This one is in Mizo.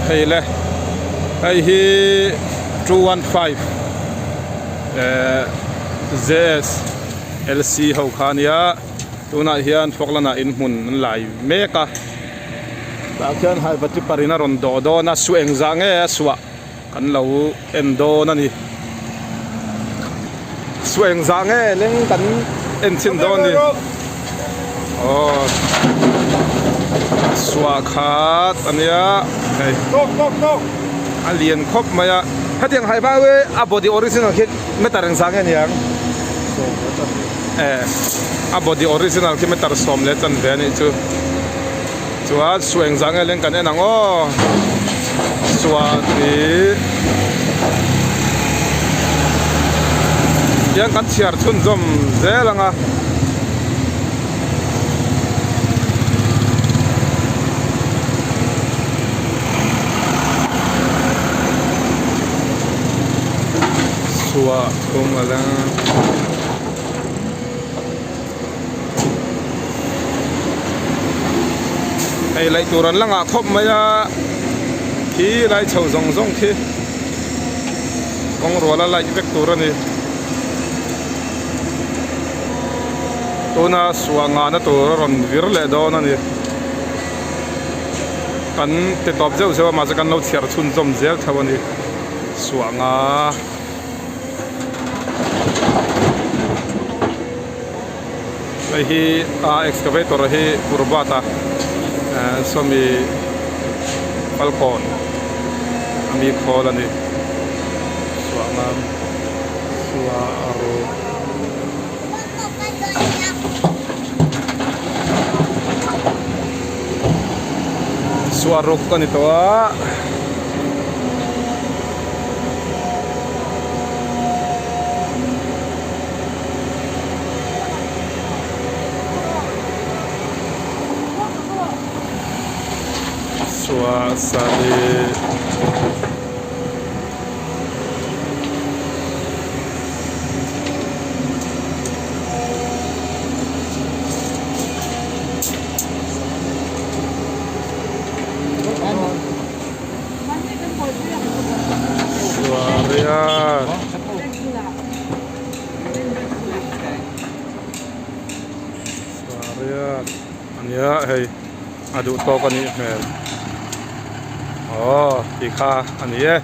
Hei le hei hi 215 eh J_S L_C ho kha a nia tunah hian Falkland ah inhmun an lai mek a tah khian Haivati parin a rawn dawh dawn a suah engzah nge a suah. Kan lo en dawn a ni. Suah engzah nge leng kan en chhin dawn ni. Aw suah khat a nia hei a lian khawp mai a. Hetiang hai bau hi a body original khi meter engzah nge niang? Eh a body original khi meter 15 a nih chu. Chuan suah engzah nge leng kan en ang aw suah tih hian kan chhiar chhunzawm zel ang a. Suah thum a leng. Hei laih tur an la ngah khawp mai a khi lai chho zawng zawng khi kawng rual a laih vek tur a ni tuna suah ngahna tur a rawn vir leh dawn a ni kan ti tawp zeuh zeuh a mahse kan lo chhiar chhunzawm zel tho a ni suah nga. Hei hi a excavator hi Purbat a eh sawmi falkawn a mi khawl a ni suah ngam suah a ruk. Suah ruk a ni tawh a. Suah saree. Suah riat. Suah riat a nia hei a duh tawk a nih hmel aw tih kha a ni e.